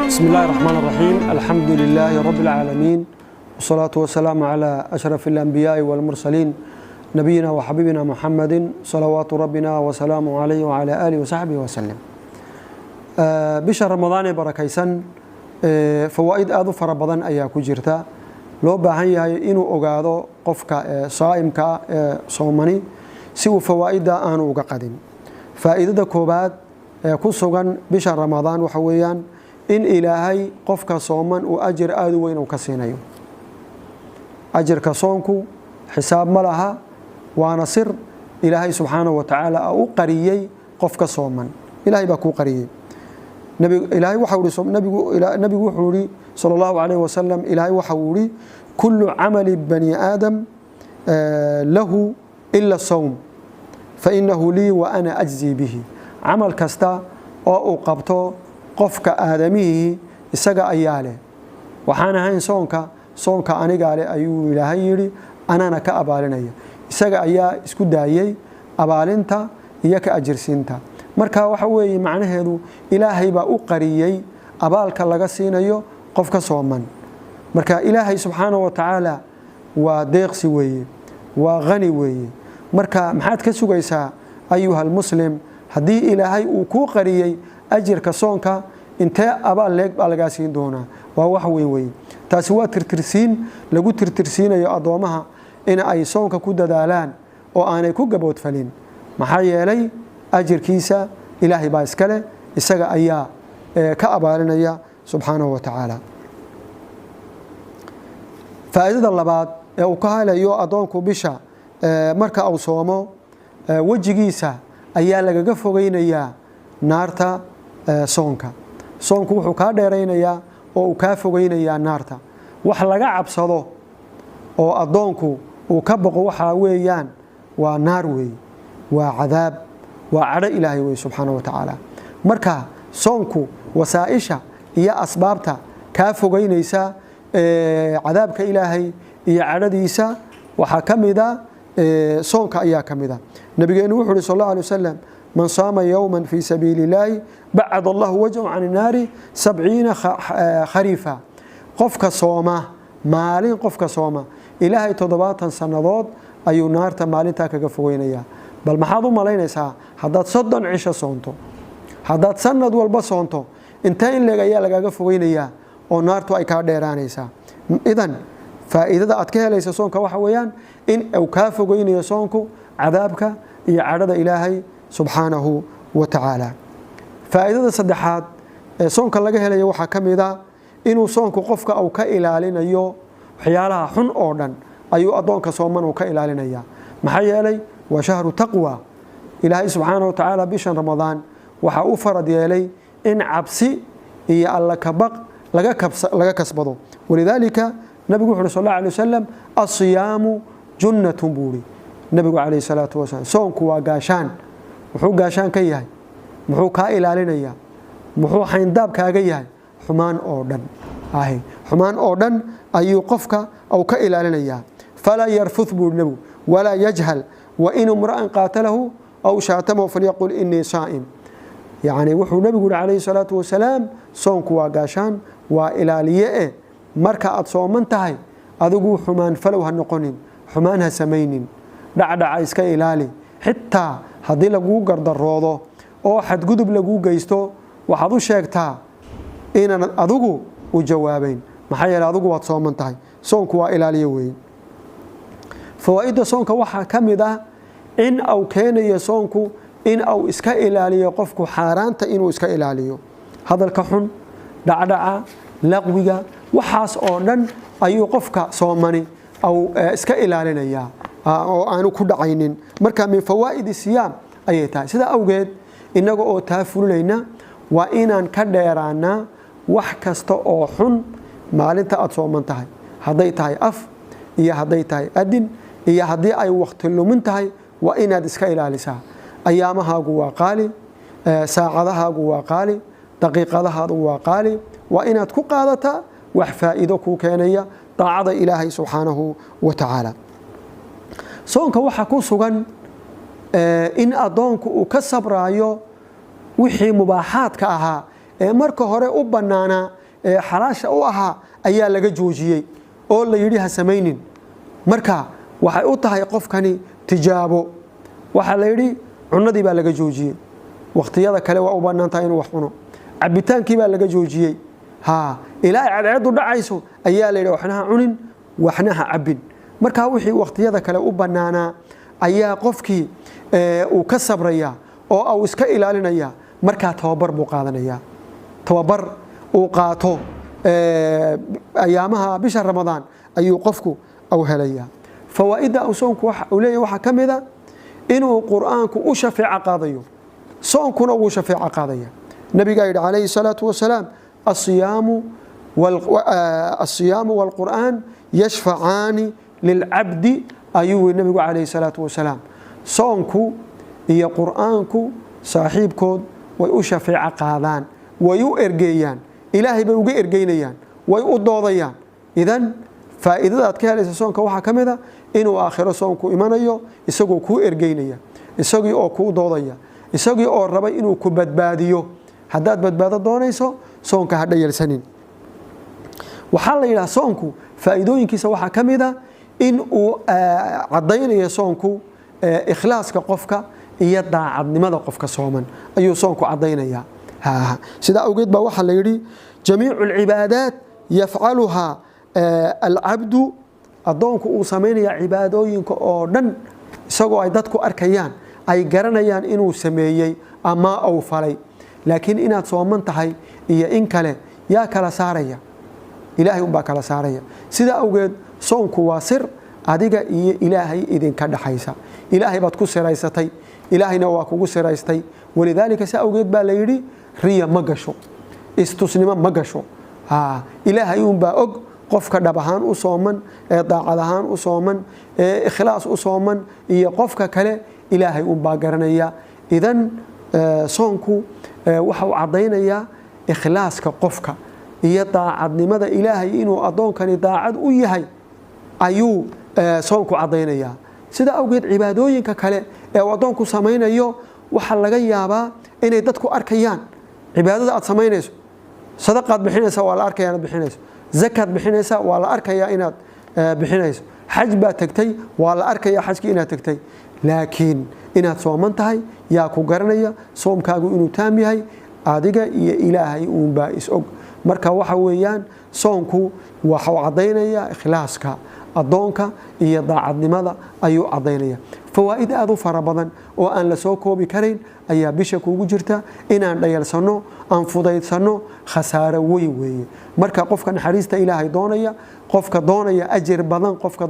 بسم الله الرحمن الرحيم، الحمد لله رب العالمين، والصلاة والسلام على أشرف الأنبياء والمرسلين، نبينا وحبيبنا محمد صلوات ربنا وسلامه عليه وعلى آله وصحبه وسلم. Bisha Ramadaan ee barakaysan fawaa'id aada u fara badan ayaa ku jirta loo baahan yahay inuu ogaado qofka saa'imka ee soomani, si uu fawaa'idda aanu uga qadin. Faa'iidada koobaad ee ku sugan bisha Ramadaan waxa weeyaan in Ilaahay qofka sooman uu ajir aada u weyn uu ka siinayo. Ajirka soonku xisaab ma laha, waana sir Ilaahay subxaanahu wa tacaala u qariyey qofka sooman. Ilahay baa kuu qariyey. Ilaahay waxa uu nabigu wuxuu yihi sala Allahu calayhi wasalam, Ilaahay waxa uu yihi: "كل عمل بني آدم له إلا الصوم فإنه لي وأنا أجزي به." Camal kasta oo uu qabto qofka aadamihii isaga ayaa leh, waxaan ahayn soonka. Soonka anigaa leh, ayuu Ilaahay yidhi, anaana ka abaalinaya. Isaga ayaa isku daayey abaalinta iyo ka ajirsiinta. Marka waxa weeye macnaheedu, Ilaahay baa u qariyey abaalka laga siinayo qofka sooman. Marka Ilaahay subxaanahu wa tacaala waa deeqsi weeye, waa qani weeye. Marka maxaad ka sugaysaa, أيها المسلم, haddii Ilaahay uu kuu qariyey ajirka soonka? Intee abaal leeg baa lagaa siin doonaa? Waa wax weyn weeye. Taasi waa tirtirsiin lagu tirtirsiinayo addoomaha in ay soonka ku dadaalaan oo aanay ku gaboodfalin, maxaa yeelay ajirkiisa Ilaahay baa iskale, isaga ayaa ka abaalinaya subxaanahu wa tacaala. Faa'iidada labaad ee uu ka helayo addoonku bisha marka uu soomo, wejigiisa ayaa lagaga fogeynayaa naarta. Soonka, soonku wuxuu kaa dheeraynayaa oo uu kaa fogeynayaa naarta. Wax laga cabsado oo addoonku uu ka boqo waxaa weeyaan waa naar weeye, waa cadaab, waa cadho Ilaahay wey subxaana wa tacaala. Marka soonku wasaa-isha iyo asbaabta kaa fogeynaysa cadaabka Ilaahay iyo cadhadiisa waxaa ka mida soonka ayaa ka mida. Nabigeenu wuxu uhi sal Allahu alay wasalam: "من صام يوما في سبيل الله بعد الله وجهه عن النار 70 خريفا." Qofka sooma maalin, qofka sooma, Ilaahay 70 sannadood ayuu naarta maalintaa kaga fogeynayaa. Bal maxaad u malaynaysaa haddaad 30 cisho soonto, haddaad sanad walba soonto? Intee in leeg ayaa lagaaga fogeynayaa oo naartu ay kaa dheeraanaysaa? Idan faa'iidada aad ka helaysa soonka waxa weeyaan in uu kaa fogeynayo soonku cadaabka iyo cadhada Ilaahay subxaanahu wa tacaala. Faa'iidada saddexaad ee soonka laga helayo waxaa ka mid a inuu soonku qofka uu ka ilaalinayo waxyaalaha xun oo dhan ayuu addoonka sooman uu ka ilaalinaya, maxaa yeelay waa شهر التقوى. Ilaahay subxaanahu wa tacaala bishan Ramadaan waxaa u farad yeelay in cabsi iyo Alla kabaq laga kasbado. ولذلك nabigu wuxu uhi sal Allahu alay wasalam: "الصيام جنة," buu uhi nabigu calayhi salaatu wasalaam. Soonku waa gaashaan. Muxuu gaashaan ka yahay? Muxuu kaa ilaalinayaa? Muxuu xayndaab kaaga yahay? Xumaan oo dhan, xumaan oo dhan ayuu qofka uu ka ilaalinayaa. "فلا يرفث," buu nabigu, "ولا يجهل، وإن امرأ قاتله أو شاتمه فليقل إني صائم." Yacni wuxuu nabigu yihi calayhi salaatu wasalaam: soonku waa gaashaan, waa ilaaliye. E marka aad sooman tahay, adigu xumaan falow ha noqonin, xumaan ha samaynin, dhacdhaca iska ilaali. Xitaa haddii laguu gardaroodo oo xadgudub laguu geysto, waxaad u sheegtaa inaanad adigu u jawaabayn, maxaa yeele adigu waad sooman tahay. Soonku waa ilaaliyo weeye. Fawaa'idda soonka waxaa ka mid ah in uu keenayo soonku in uu iska ilaaliyo qofku xaaraanta, inuu iska ilaaliyo hadalka xun, dhacdhaca, laqwiga. Waxaas oo dhan ayuu qofka soomani au iska ilaalinayaa oo aanu ku dhacaynin. Marka من فوائد الصيام ayay tahay. Sidaa awgeed, innaga oo taa fulinayna, waa inaan ka dheeraanaa wax kasta oo xun maalinta aada sooman tahay, hadday tahay af iyo hadday tahay adin iyo haddii ay wakti lumin tahay, waa inaad iska ilaalisaa. Ayaamahaagu waa qaali, saacadahaagu waa qaali, daqiiqadahaadu waa qaali. Waa inaad ku qaadataa wax faa'iido kuu keenaya, daacada Ilaahay subxaanahu wa tacaala. Soonka waxaa ku sugan in addoonku uu ka sabraayo wixii mubaaxaadka ahaa. ee marka hore u bannaanaa ee xalaasha u ahaa ayaa laga joojiyey oo la yidhi ha samaynin. Marka waxay u tahay qofkani tijaabo. Waxaa la yidhi cunadii baa laga joojiyey, wakhtiyada kale waa u bannaan tahay inuu wax cuno. Cabitaankii baa laga joojiyey, ha ilaa ay cadceeddu dhacayso ayaa la yidhi waxna ha cunin, waxna ha cabbin. Marka wixii wakhtiyada kale u bannaanaa ayaa qofkii uu ka sabraya oo uu iska ilaalinaya. Markaa tababar buu qaadanayaa, tababar uu qaato ayaamaha bisha Ramadaan ayuu qofku u helayaa. Fawaa'idda uu soonku uu leeyahy waxaa ka mid a inuu Qur'aanku u shafeeco qaadayo, soonkuna uu shafeeco qaadaya. Nabigaa yidhi calayhi salaatu wasalaam: "الصيام والقرآن يشفعان للعبد" ayuu yidhi nabigu calayhi salaatu wasalaam. Soonku iyo Qur'aanku saaxiibkood way u shafeeco qaadaan, way u ergeeyaan, Ilaahay bay uga ergeynayaan, way u doodayaan. Idan faa'iidada aad ka helaysa soonka waxaa ka mid a inuu aakhiro soonku imanayo isagoo kuu ergeynaya, isagii oo kuu doodaya, isagii oo rabay inuu ku badbaadiyo. Haddaad badbaado doonayso, soonka ha dhayalsanin. Waxaa la yidhaha soonku faa'iidooyinkiisa waxaa ka mid a in uu caddaynayo soonku ikhlaaska qofka iyo daacadnimada qofka sooman ayuu soonku caddaynayaa. Sidaa awgeed baa waxaa la yidhi: جميع العبادات يفعلها العبد, addoonku uu samaynaya cibaadooyinka oo dhan isagoo ay dadku arkayaan, ay garanayaan inuu sameeyey ama uu falay, laakiin inaad sooman tahay iyo in kale yaa kala saaraya? Ilaahay unbaa kala saaraya. Sidaa awgeed soonku waa sir adiga iyo Ilaahay idinka dhaxaysa. Ilaahay baad ku siraysatay, Ilaahayna waa kugu siraystay. ولذلك si awgeed baa la yidhi riya ma gasho, istusnimo ma gasho. Ilaahay unbaa og qofka dhab ahaan u sooman ee daacad ahaan u sooman ee ikhlaas u sooman iyo qofka kale, Ilaahay unbaa garanaya. Idan soonku waxa uu caddaynayaa ikhlaaska qofka iyo daacadnimada Ilaahay, inuu addoonkani daacad u yahay ayuu soonku caddaynayaa. Sidaa awgeed cibaadooyinka kale ee uu addoonku samaynayo waxaa laga yaabaa inay dadku arkayaan cibaadada aad samaynayso. Sadaqaad bixinaysa, waa la arkaya inaad bixinayso. Zakaad bixinaysa, waa la arkayaa inaad bixinayso. Xaj baad tagtay, waa la arkayaa xajkii inaad tagtay. Laakiin inaad sooman tahay yaa ku garanaya? Soomkaagu inuu taam yahay adiga iyo Ilaahay uunbaa is og. Marka waxa weeyaan soonku waxau caddaynayaa ikhlaaska addoonka iyo daacadnimada ayuu caddaynaya. Fawaa'id aad u fara badan oo aan la soo koobi karayn ayaa bisha kuugu jirta. Inaan dhayalsanno, aan fudaydsanno, khasaaro weyn weeye. Marka qofka naxariista Ilaahay doonaya, qofka doonaya ajir badan, qofka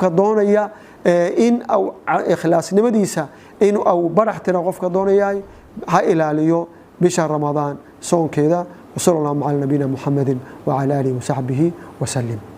doonaya in au ikhlaasnimadiisa in au barax tiro, qofka doonayahay ha ilaaliyo bisha Ramadaan soonkeeda. وصلى الله على نبينا محمد وعلى آله وصحبه وسلم.